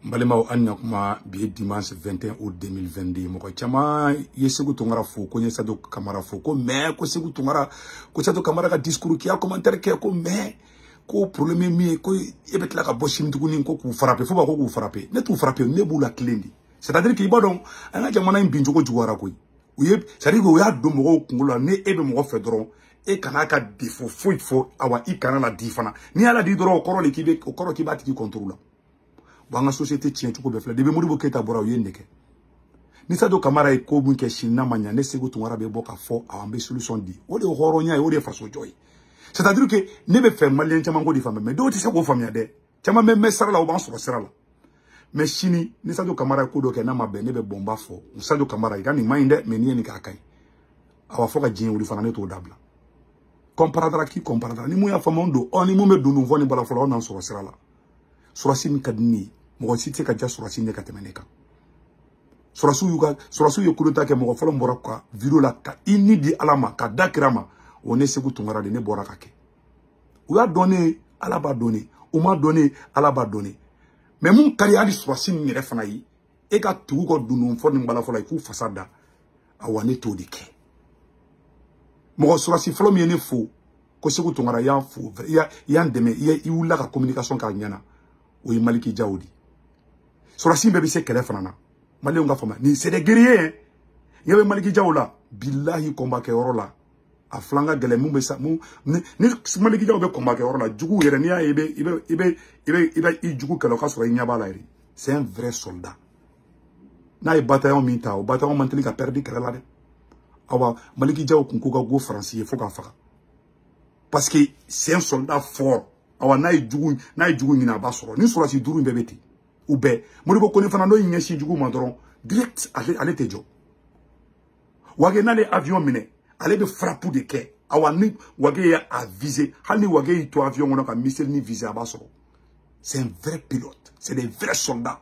N balimaw, an na kuma bi ye dimanche 21 août 2022. Mɔgɔ caman ye Sekou Tounkara fo, ko n ye Sadio Camara fo, ko mais ko Sekou Tounkara, ko Sadio Camara ka discours k'i y'a commentaire kɛ, ko mais ko problème ye min ye, ko e bɛ tila ka bɔ sini tuguni ko k'u frapper. Fo ba ko k'u frapper, ne t'u frapper, ne b'u la tilen de. C'est à dire que i b'a dɔn, an ka jamana in bincogo juguyara koyi. U ye, c'est à dire que u y'a don mɔgɔw kunkolo la, ni e bɛ mɔgɔ fɛ dɔrɔn, e kana ka défaut foyi fɔ, awa i kana la di fana. N'i y'a la di dɔrɔn, o kɔrɔ de k'i bɛ, o kɔrɔ k'i b'a tigi contre la. Bon, an ka société tiɲɛ cogo bɛɛ filɛ. Depuis Modibo Keïta bɔra, u ye nin de kɛ. Ni Sadio Camara ye ko min kɛ sini, n'a ma ɲa, ne Sekou Tounkara bɛ bɔ k'a fɔ, awɔ, an bɛ solution di. O de ye hɔrɔnya ye, o de ye faso jɔ ye. C'est à dire que ne bɛ fɛ maliyɛn caman k'o de faamuya, mais dɔw tɛ se k'o faamuya dɛ. Caman bɛ mɛn sira la, o b'an sɔrɔ sira la. Mais sini ni Sadio Camara ye ko dɔ kɛ, n'a ma bɛn, ne bɛ bɔ n b'a fɔ: Sadio Camara, i ka nin man ɲi dɛ, mais n'i ye nin kɛ, a ka ɲi. Awa, fo ka diɲɛ wuli fana, ne t'o dabila. Comprendra qui comprendra. Ni mun y'a faamu don, ɔ ni mun bɛ dundun fɔ nin bala fɔlɔ, aw n'an sɔrɔ sira la. Sɔrɔsi min ka di ne ye, mɔgɔ si tɛ se ka ja sɔrɔsi ne ka tɛmɛ ne kan. Sɔrɔsiw y'u ka, sɔrɔsiw ye coup d'état kɛ, mɔgɔ fɔlɔ min bɔra ka vidéo la ka i ni di Ala ma, ka da kira ma, o ne Sekou Tounkara de. Ne bɔra ka kɛ, u y'a dɔn ne, Ala b'a dɔn ne, u m'a dɔn ne, Ala b'a dɔn ne. Mais mun ka di hali sɔrɔsi min yɛrɛ fana ye, e ka tugu kɔ dundun fɔ nin bala fɔlɔ, i k'u fasa da, awa ne t'o de kɛ. Mɔgɔ sɔrɔsi fɔlɔ min ye ne fo ko Sekou Tounkara y'an fo, i y'an dɛmɛ, i wulila ka communication k'a ɲɛna, o ye Maliki Diaw de. Sɔrɔsi bɛɛ bɛ se kɛlɛ fana na. Maliyɛnw ka faamuya, nin c'est des guerriers. Ɲɛ bɛ Maliki Diaw la, bilahi, combat kɛyɔrɔ la, a filan ka gɛlɛn. Mun bɛ sa mun ni Maliki Diaw bɛ combat kɛyɔrɔ la, jugu yɛrɛ, n'i y'a ye i bɛ i jugu kɛlɛ, o ka sɔrɔ i ɲɛ b'a la yɛrɛ. C'est un vrai soldat. N'a ye bataillon min ta, o bataillon man teli ka perdre kɛlɛ la dɛ. Awa, Maliki Diaw kun ko ka go Faransi ye fo k'a faga, parce que c'est un soldat fort. Awa, n'a ye jugu ɲini, a b'a sɔrɔ. Ni sɔrɔsi duuru in bɛɛ bɛ ten, u bɛɛ. Modibo Kone fana, n'o y'i ɲɛsin jugu ma dɔrɔn, direct, ale tɛ jɔ. Wage, n'ale avion minɛ, ale bɛ frappe de kɛ. Awa, ni Wage ye a viser, hali ni Wage y'i to avion kɔnɔ ka missile ni viser, a b'a sɔrɔ. C'est un vrai pilote, c'est des vrais soldats,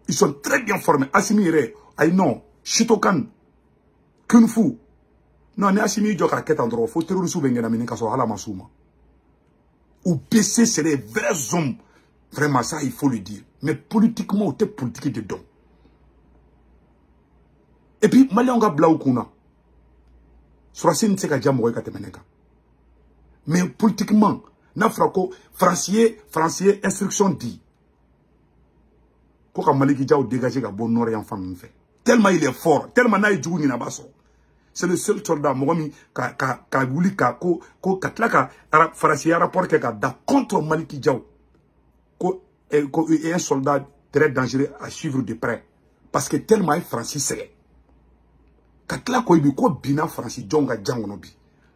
ils sont très bien formés. Assimi yɛrɛ, ayi, non, Shotokan Kung Fu, non, ni Assimi jɔ k'a kɛ tan dɔrɔn, fo terroriste bɛ ɲɛnamini ka sɔrɔ hali a ma s'u ma. U bɛ se, c'est des vrais hommes, vraiment, ça il faut le dire. Mais politiquement, u tɛ politique de dɔn. Et puis maliyɛnw ka bila u kun na, sɔrɔsi tɛ se ka diya mɔgɔ ye ka tɛmɛ ne kan. Mais politiquement, n'a fɔra ko Faransi ye instruction di ko ka Maliki Diaw dégager ka bɔ nord yan fan ninnu fɛ, tellement il est fort, tellement n'a ye jugu ɲini, a b'a sɔrɔ. C'est le seul soldat, mɔgɔ min ka wuli ka ko ka tila ka Faransi ye rapport kɛ ka da contre Maliki Diaw ko un soldat très dangereux à suivre de près, parce que tellement a ye Faransi sɛgɛn. Ka tila ko bi ko binna Faransi jɔnw ka jan kɔnɔ bi,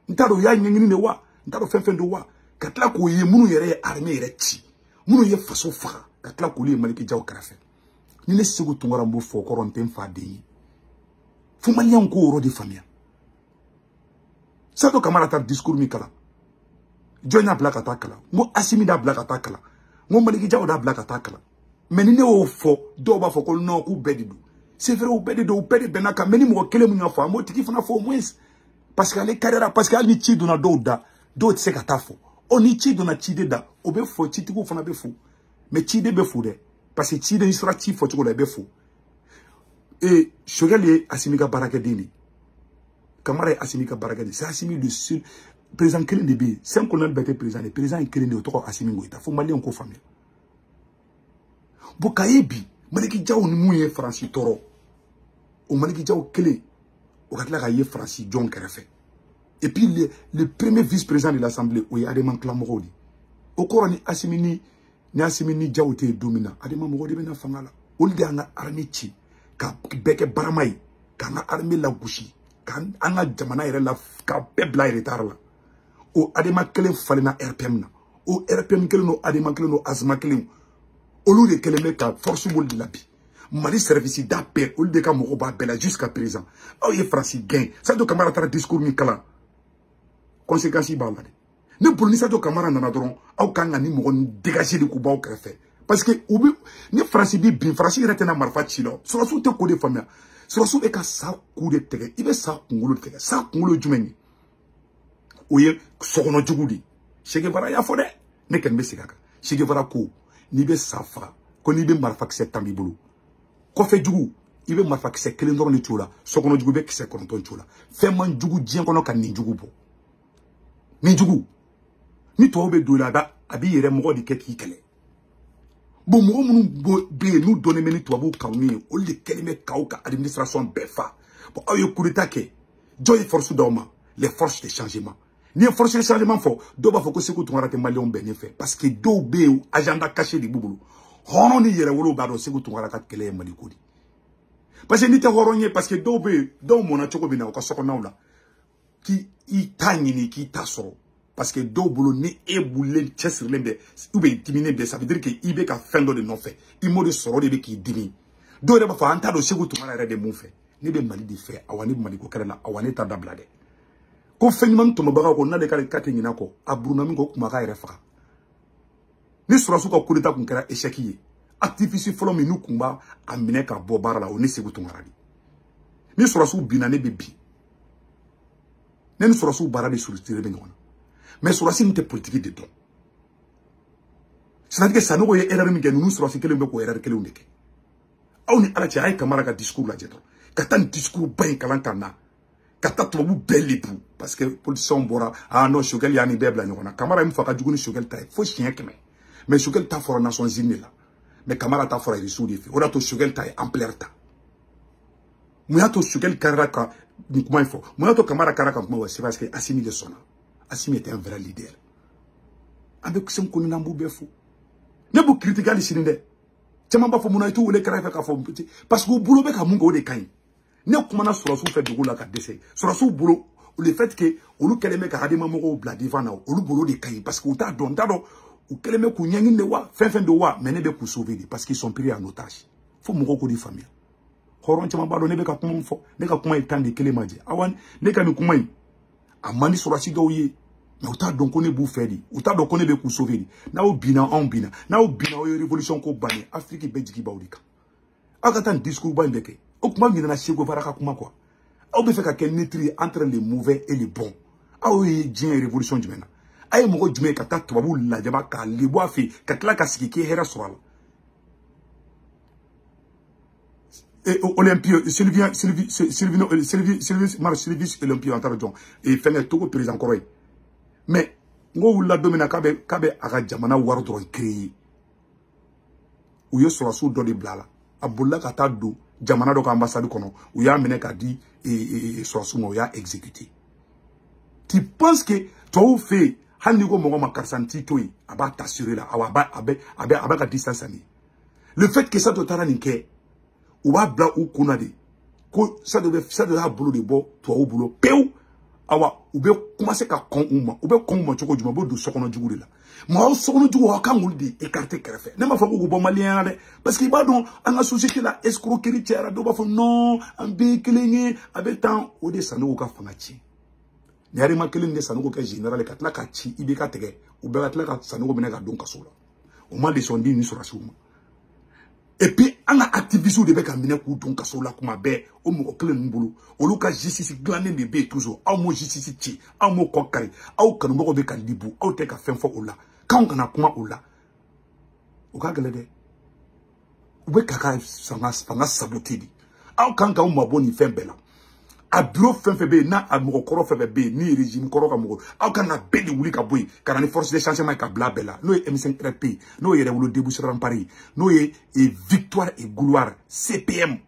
n t'a dɔn u y'a ɲɛɲini de wa, n t'a dɔn fɛn fɛn don wa. Ka tila k'o ye, minnu yɛrɛ ye armée yɛrɛ ci, minnu ye faso faga, ka tila k'olu ye Maliki Diaw kɛrɛfɛ. Ni ne Sekou Tounkara b'o fɔ, o kɔrɔ n tɛ n fa den ye. Fo maliyɛnw k'o yɔrɔ de faamuya. Sadio Camara ta discours min kalan, jɔn y'a bila ka taa kalan? N ko Assimi d'a bila ka taa kalan, n ko Maliki Diaw d'a bila ka taa kalan. Mais ni ne y'o fɔ, dɔw b'a fɔ ko non, k'u bɛɛ de don. C'est vrai, u bɛɛ de don, u bɛɛ de bɛnna kan. Mais ni mɔgɔ kelen mun y'a fɔ, an b'o tigi fana fɔ au moins, parce que ale carrière, parce que hali ni ci donna dɔw da, dɔw tɛ se ka taa fɔ. Ɔ, ni ci donna ciden da, o bɛ fɔ, citigiw fana bɛ fo. Mais ciden bɛ fo dɛ, parce que ciden, i sera ci fɔcogo la, i bɛ fo. Ee, Choguel ye Assimi ka baarakɛden de ye, Kamara ye Assimi ka baarakɛden. C'est Assimi le seul président kelen de bɛ yen. Cinq colonel bɛɛ tɛ président de, président ye kelen de ye, o tɔgɔ Assimi Goïta. Fo maliyɛnw k'o faamuya. Bon, k'a ye bi, Maliki Diaw ni mun ye Faransi tɔɔrɔ, o Maliki Diaw kelen o ka tila ka ye Faransi jɔn kɛrɛfɛ. Et puis le premier vice-président de l'Assemblée, o ye Adema tilamɔgɔw de. O kɔrɔ, ni Assimi ni Diaw tɛ yen don min na, Adema mɔgɔw de bɛ na fanga la. Olu de y'an ka armée ci ka bɛɛ kɛ barama ye, k'an ka armée lagosi, k'an ka jamana yɛrɛ la, ka bɛɛ bila retard la. O Adema kelen falenna RPM na. O RPM kelen n'o Adema kelen n'o Azima kelen, olu de kɛlen bɛ ka force b'olu de la bi. Mali service da bɛɛ, olu de ka mɔgɔw b'a bɛɛ la jusqu'à présent. Aw ye Faransi gɛn. Sadio Camara taara discours min kalan, conséquence b'a la dɛ. Ne bolo, ni Sadio Camara nana dɔrɔn, aw kan ka ni mɔgɔ ni dégager de k'u b'aw kɛrɛfɛ, parce que u bɛ ni Faransi bi bin, Faransi yɛrɛ tɛna marifa ci la. Sɔrɔsiw tɛ k'o de faamuya. Sɔrɔsiw bɛ ka sa ku de tigɛ, i bɛ sa kunkolo tigɛ. Sa kunkolo ye jumɛn ye? O ye sɔgɔnɔ jugu de ye. Che Guevara y'a fɔ dɛ, ne kɔni bɛ segin a kan. Che Guevara ko n'i bɛ sa faga Ko n'i bɛ marifakisɛ 10 b'i bolo kɔfɛ jugu i bɛ marifakisɛ 1 dɔrɔn de ci o la sokɔnɔ jugu bɛ kisɛ 9 ci o la fɛn man jugu diɲɛ kɔnɔ ka nin jugu bɔ nin jugu ni tɔw bɛ don i la a b'i yɛrɛ mɔgɔ de kɛ k'i kɛlɛ bon mɔgɔ minnu bɛ yen n'u dɔnnen bɛ ni tubabuw kanu ye olu de kɛlen bɛ k'aw ka administration bɛɛ fa. Bon aw ye coup d'état kɛ jɔn ye force d'aw ma? Les forces de changement. Ni ye force de changement fɔ dɔw b'a fɔ ko Sékou Tounkara tɛ maliyɛnw bɛnnen fɛ parce que dɔw bɛ yen agenda caché de b'u bolo. Hɔrɔn ni yɛrɛwolo b'a dɔn Sékou Tounkara ka kɛlɛ ye Mali ko de. Parce que n'i tɛ hɔrɔn ye parce que dɔw bɛ yen dɔw mɔnna cogo min na u ka sokɔnɔnaw la k'i ta ɲini k'i ta sɔrɔ parce que dɔw bolo ni e wulilen cɛsirilen bɛ ou bien diminen bɛ ça veut dire que i bɛ ka fɛn dɔ de nɔfɛ i m'o de sɔrɔ o de bɛ k'i dimi. Dɔw yɛrɛ b'a fɔ an t'a dɔn Sékou Tounkara yɛrɛ de mun fɛ. Ne bɛ Mali de fɛ awa ne bɛ Mali ko kɛlɛ la awa ne t'a dabila dɛ. Ko fɛn ɲuman tɔmɔbagaw ko n'ale k'ale k'a tɛ ɲinɛ kɔ a buruna min kɔ o kuma k'a yɛrɛ faga. Ni sɔrɔsiw ka coup d'état kun kɛra échec ye activiste fɔlɔ min n'u kun b'a a minɛ ka bɔ baara la o ni Sékou Tounkara de. Ni sɔrɔsiw binna ne bɛ bin. Ne ni sɔrɔsiw baara de surutire bɛ ɲɔgɔn na. Mais sɔrɔsi min tɛ politique de dɔn. C'est-à-dire que Sanogo ye erreur min kɛ ninnu sɔrɔsi kelen bɛ k'o erreur kelenw de kɛ. Aw ni Ala cɛ a ye Kamara ka discours lajɛ dɔrɔn ka taa nin discours ba in kalan ka na ka taa tubabu bɛɛ lebu parce que politiciens bɔra ah non Choguel y'a ni bɛɛ bila ɲɔgɔn na. Kamara ye min fɔ a ka jugu ni Choguel ta ye fo siɲɛ 100 mais Choguel ta fɔra Nations Unies de la mais Kamara ta fɔra Irisiw de fɛ o de y'a to Choguel ta ye ampleur ta. Mun y'a to Choguel karila ka nin kuma in fɔ? Mun y'a to Kamara karila ka kuma fɔ? C'est parce que Assimi de sɔnna. Assimi était un vrai leader. An bɛ se ko ni an b'u bɛɛ fo. Ne b'u critiquer hali sini dɛ. Caman b'a fɔ mun na i t'u wele kɛrɛfɛ k'a fɔ parce que u bolo bɛ ka mun kɛ o de ka ɲi. Ne kumana sɔrɔsiw fɛ dugu la ka dɛsɛ. Sɔrɔsiw bolo le fait que olu kɛlen bɛ ka adama mɔgɔw bila devant na olu bolo de ka ɲi parce que u t'a dɔn n t'a dɔn u kɛlen bɛ k'u ɲɛɲini de wa fɛn fɛn don wa mais ne bɛ k'u sauver de parce qu'ils sont pris en otage. Fo mɔgɔw k'o de faamuya. Hɔrɔn caman b'a dɔn ne bɛ ka kuma min fɔ ne ka kuma ye 10 de kelen ma jɛ. Awa ne ka nin kuma in a man di sɔrɔsi dɔw ye. Mais u t'a dɔn ko ne b'u fɛ de u t'a dɔn ko ne bɛ k'u sauver de. N'aw binna anw binna n'aw binna aw ye révolution ko bannen Afrique bɛɛ jigi b'aw de kan. Aw ka taa nin discours ba in bɛɛ kɛ o kuma ɲinɛna Che Guevara ka kuma quoi. Aw bɛ fɛ ka kɛ neutre ye entre les mauvais et les bons. Aw ye diɲɛ révolution jumɛn na? A ye mɔgɔ jumɛn ye ka taa tubabuw lajaba k'a lebu a fɛ yen ka tila ka sigi k'i hɛrɛ sɔrɔ a la? Olympio, Sylvie, Sylvie, Sylvie, Sylvie, Sylvie, Mar, Sylvie, Olympio, en train de jɔn fɛnkɛ Togo président kɔrɔ ye. Mais n ko wulila don min na k'a bɛ a ka jamana wari dɔrɔn créer u ye sɔrɔsiw dɔ de bila a la a bolila ka taa don jamana dɔ ka ambassade kɔnɔ u y'a minɛ k'a di sɔrɔsiw ma u y'a exécuter. Tu penses que tubabuw fɛ yen hali n'i ko mɔgɔ ma karisa n t'i to yen a b'a ta sur la awa a b'a ka distance amener. Le fait que Sadio taara nin kɛ u b'a bila u kun na de ko Sadio y'a bolo de bɔ tubabuw bolo pewu. Awa u bɛ commencer ka kɔn u ma u bɛ kɔn u ma cogo jumɛn u bɛ don sokɔnɔ jugu de la. Mɔgɔw sokɔnɔ jugu aw kan k'olu de écarter kɛrɛfɛ. Ne m'a fɔ k'u bɔ maliyɛnya la dɛ parce que i b'a dɔn an ka société la escroquerie cayara dɔw b'a fɔ non an bɛɛ ye kelen ye a bɛ tan o de Sanogo ka fanga tiɲɛ. Ni Adama kelen de Sanogo kɛ général ka tila ka ci i bɛ ka tigɛ u bɛɛ ka tila ka Sanogo minɛ ka don kaso la. O ma leçon di ni sɔrɔsiw ma. Et puis an ka activistes de bɛ ka minɛ k'u don kaso la kuma bɛɛ o mɔgɔ kelen ninnu bolo olu ka justice dilannen de bɛ yen toujours aw m'o justice ci aw m'o kɔ kari aw kanubagaw bɛ ka libu aw tɛ ka fɛn fɔ o la k'anw kana kuma o la o ka gɛlɛn dɛ. U bɛ ka ka fanga saboter de. Aw kan k'aw mabɔ nin fɛn bɛɛ la. A bureau fɛn fɛn bɛ yen n'a a mɔgɔ kɔrɔ fɛn fɛn bɛ yen ni régime kɔrɔ ka mɔgɔ aw kan ka bɛɛ de wuli ka bɔ yen ka na ni force de changement ye ka bila bɛɛ la n'o ye M5RP n'o ye Yɛrɛwolo Debout sur Rempart ye n'o ye Victoire et Gloire CPM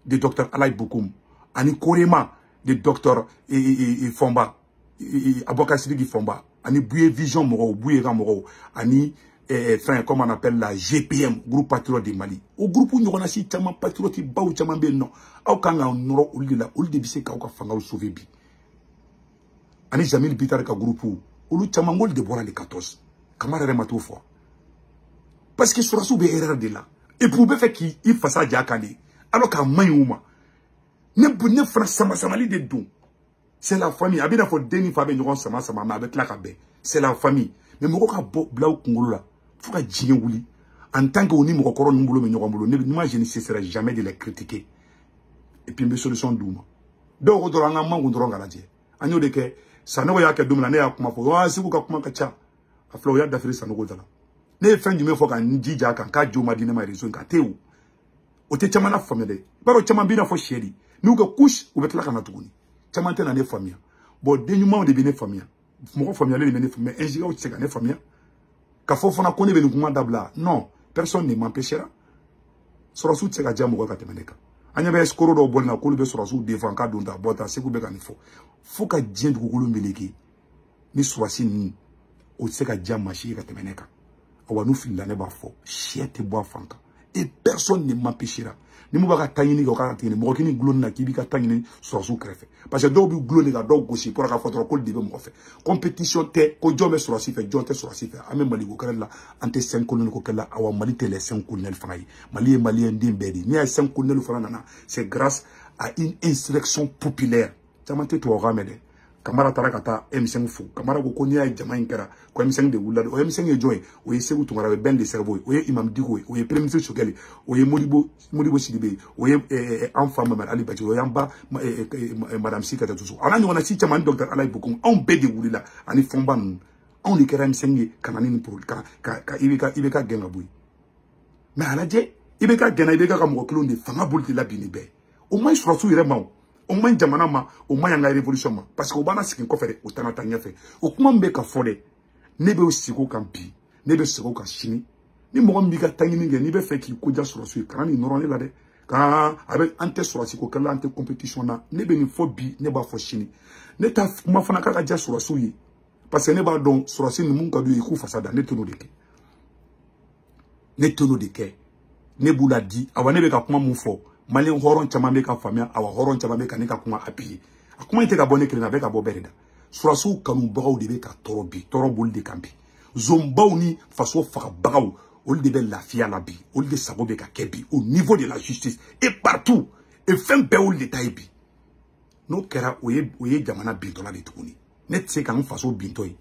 de docteur Alaye Bokoum ani Korema de docteur Fomba Aboubacar Sidiki Fomba ani Bouye Vision mɔgɔw Bouye ka mɔgɔw ani enfin comme on appelle la GPM groupe patriote du Mali o groupe ɲɔgɔnna si caman patriote baw caman bɛ yen nɔ aw kan ka nɔrɔ olu de la olu de bɛ se k'aw ka fangaw sauver bi ani Jamil Bittar ka groupe olu caman olu de bɔra le 14 Kamara yɛrɛ ma t'o fɔ parce que sɔrɔsiw bɛ erreur de la et puis u bɛ fɛ k'i fasa ja kan de alors k'a man ɲi u ma. Ne fana sama samali de don. C'est la famille a bɛ n'a fɔ den ni fa bɛ ɲɔgɔn sama sama mais a bɛ tila ka bɛn. C'est la famille mais mɔgɔ ka bɔ bila u kunkolo la fo ka diɲɛ wuli en tant que u ni mɔgɔkɔrɔ ninnu bolo bɛ ɲɔgɔn bolo ne moi je ne cesserai jamais de les critiquer et puis n bɛ solution d'u ma. Dɔw ko dɔrɔn an ka mankun dɔrɔn ka lajɛ an y'o de kɛ. Sanogo y'a kɛ don min na ne y'a kuma fɔ wa Segu ka kuma ka ca a filɛ o y'a dafiri Sanogo da la. Ne ye fɛn jumɛn fɔ ka n jija a kan k'a jo ma di ne ma réseau in kan, a tɛ o. O tɛ caman na faamuya dɛ. I b'a dɔn caman b'i n'a fɔ sɛ de. N'u ka couche, u bɛ tila ka na tuguni. Caman tɛ na ne faamuya. Bon, den ɲumanw de bɛ ne faamuya. Mɔgɔ faamuyalen de bɛ ne faamuya. Mais NGO tɛ se ka ne faamuya. K'a fɔ fana ko ne bɛ nin kuma dabila. Non, personne ne m'empêchera. Sɔrɔsiw tɛ se ka diya mɔgɔ ka tɛmɛ ne kan. An ɲɛ bɛ escroc dɔw bɔli la k'olu bɛ sɔrɔsiw défend k'a don ta bɔ ta Segu bɛ ka nin fɔ. Fo ka diɲɛ dugukolo meleke ni sɔrɔsi ninnu o tɛ se ka diya maa si ye ka tɛmɛ ne kan. Awa n'u filila ne b'a fɔ sɛ tɛ bɔ a fan kan. Et personne ne m'empêchera. Ni mun b'a ka ta ɲini kɛ o ka tigɛ mɔgɔ k'i ni gulon na k'i b'i ka ta ɲini sɔrɔsiw kɛrɛfɛ. Parce que dɔw b'i gulon de ka dɔw gosi pour ka fɔ dɔrɔn k'olu de bɛ mɔgɔ fɛ. Compétition tɛ ko jɔn bɛ sɔrɔsi fɛ jɔn tɛ sɔrɔsi fɛ. An bɛ Mali ko kɛlɛ la, an tɛ 5 colonels ko kɛlɛ la. Awa Mali tɛ les 5 colonels fana ye. Mali ye maliyɛn den bɛɛ de ye. N'i y'a ye 5 colonels fana nana, c'est grâce à une insurrection populaire. Caman tɛ tubabukan mɛn dɛ. Kamara taara ka taa M5 fo. Kamara ko ko n'i y'a ye jama in kɛra ko M5 de wulila. O M5 ye jɔn ye? O ye Segu Tunkara, o ye Ben de Cerveau ye, o ye Imam Dicko ye, o ye Premier ministre Choguel ye, o ye Modibo Sidibe ye, o ye an fa Mamadu Ali Badji, o y'an ba Madame Si Kadiatou Sow. A n'a ɲɔgɔnna si caman ni docteur Alayi Bokoum, anw bɛɛ de wulila ani fɔnba ninnu. Anw de kɛra M5 ye ka na ni nin pro ka ka IBK gɛn ka bɔ yen. Mais a lajɛ, IBK gɛnna, IBK ka mɔgɔ kelenw de fanga boli de la bi nin bɛɛ. O man ɲi sɔrɔsiw yɛrɛ ma o. O man ɲi jamana ma, o man ɲi an ka révolution ma. Parce que o b'an sigi kɔfɛ dɛ, o t'an ka taa ɲɛfɛ. O kuma min bɛ ka fɔ dɛ, ne bɛ sigi o kan bi, ne bɛ sigi o kan sini. Ni mɔgɔ min b'i ka ta ɲini kɛ, n'i bɛ fɛ k'i ko diya sɔrɔsiw ye, kana nin nɔrɔ ne la dɛ. Ka a bɛ an tɛ sɔrɔsi ko kɛlɛ la, an tɛ compétition na. Ne bɛ nin fɔ bi, ne b'a fɔ sini. Ne ta kuma fana k'a ka diya sɔrɔsiw ye. Parce que ne b'a dɔn sɔrɔsi ninnu mun ka d'u ye k'u fasa da, ne t'o de kɛ. Ne t'o de kɛ. Ne b'u la di, awa ne bɛ ka kuma mun fɔ. Malien hɔrɔn caman bɛ ka faamuya, awa hɔrɔn caman bɛ ka ne ka kuma appuyer. A kuma in tɛ ka bɔ ne kelen na, a bɛ ka bɔ bɛɛ de da. Sɔrɔsiw kanubagaw de bɛ ka tɔɔrɔ bi, tɔɔrɔ b'olu de kan bi. Zonbaw ni faso fagabagaw, olu de bɛ lafiya la bi, olu de sago bɛ ka kɛ bi au niveau de la justice et partout. Et fɛn bɛɛ olu de ta ye bi. N'o kɛra, o ye jamana bintɔla de tuguni. Ne tɛ se ka n faso bintɔ ye.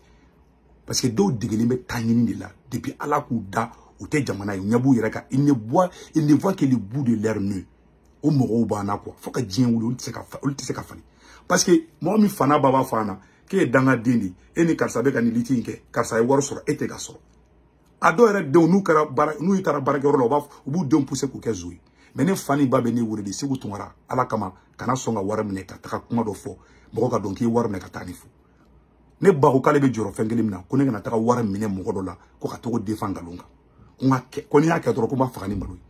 Parce que dɔw degelen bɛ taa ɲini de la depuis Ala k'u da, u tɛ jamana ye, u ɲɛ b'u yɛrɛ kan. Ils ne voient que le bout de leur nez. O mɔgɔw b'an na quoi, fo ka diɲɛ wuli olu tɛ se ka falen. Parce que mɔgɔ min fana ba b'a fɔ an na k'e ye dangaden de ye, e ni karisa bɛ ka nin liti in kɛ, karisa ye wari sɔrɔ, e tɛ ka sɔrɔ. A dɔw yɛrɛ denw n'u kɛra baara, n'u taara baarakɛyɔrɔ la, u b'u denw pousser k'u kɛ zo ye. Mais ne fa ni ba bɛ ne wele de Segu Tunkara, Ala kama kana sɔn ka wari minɛ ka taga kuma dɔ fɔ mɔgɔ ka dɔn k'i ye wari minɛ ka taa nin fɔ. Ne ba ko k'ale bɛ jɔrɔ fɛn kelen min na, ko ne kana taga wari minɛ mɔgɔ dɔ la ko ka togo défend nkalon kan. Ko n'i y'a kɛ dɔrɔn ko n b'a faga ni malo ye.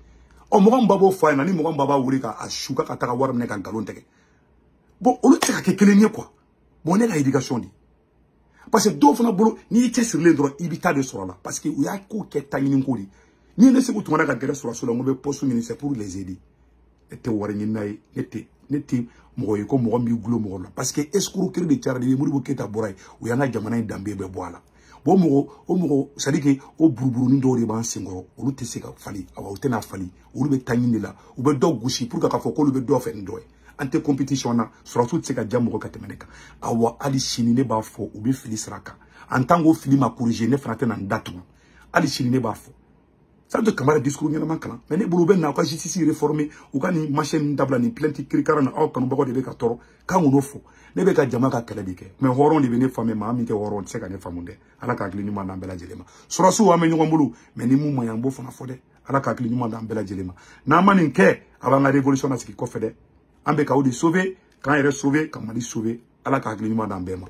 Ɔ mɔgɔ min ba b'o fɔ a ɲɛna, ni mɔgɔ min ba b'a wele k'a su k'a ka taga wari minɛ ka nkalon tigɛ. Bon, olu tɛ se ka kɛ kelen ye quoi. Bon, ne ka éducation de. Parce que dɔw fana bolo, n'i y'i cɛsirilen dɔrɔn, i bɛ taa de sɔrɔ a la. Parce que u y'a ko kɛ ta ɲini ko de. Ni ne Segu Tunkara ka gɛrɛ sɔrɔsiw la, n ko n bɛ poste ɲini, c'est pour les aider. Ne tɛ wari ɲinina ye, ne tɛ mɔgɔ ye ko mɔgɔ min b'i gulon mɔgɔ la. Parce que escroquerie de cayara, depuis Modibo Keyita bɔra yen, u y'an ka jamana in danbe bɛɛ bɔ a la. Bon, o mɔgɔ, c'est à dire que o buruburunin dɔw de b'an senkɔrɔ, olu tɛ se ka falen, awa u tɛna falen, olu bɛ taa ɲini de la, u bɛ dɔ gosi pour que k'a fɔ k'olu bɛ dɔ fɛ ni dɔ ye. An tɛ compétition na, sɔrɔsiw tɛ se ka diya mɔgɔ ka tɛmɛ ne kan. Awa hali sini ne b'a fɔ u bɛ fili sira kan. En tant que fili ma corriger, ne fana tɛna n datugu. Hali sini ne b'a fɔ. Sadio Kamara discours ɲɛnama kalan. Mais ne bolo u bɛ na u ka justice réformer, u ka nin machin ninnu dabila, nin plainte kirikara na, aw kanubagaw de bɛ ka tɔɔrɔ. K'an k'o fɔ. Ne bɛ ka jama ka kɛlɛ de kɛ. Mais hɔrɔn de bɛ ne faamu, maa min tɛ hɔrɔn tɛ se ka ne faamu dɛ. Ala ka hakili ɲuman d'an bɛɛ lajɛlen ma. Sɔrɔsiw an bɛ ɲɔgɔn bolo, mais ni mun man ɲi an b'o fana fɔ dɛ. Ala ka hakili ɲuman d'an bɛɛ lajɛlen ma. N'an ma nin kɛ, a b'an ka révolution lasigi kɔfɛ dɛ. An bɛ k'aw de sauver, k'an yɛrɛ sauver, ka Mali sauver. Ala ka hakili ɲuman d'an bɛɛ ma.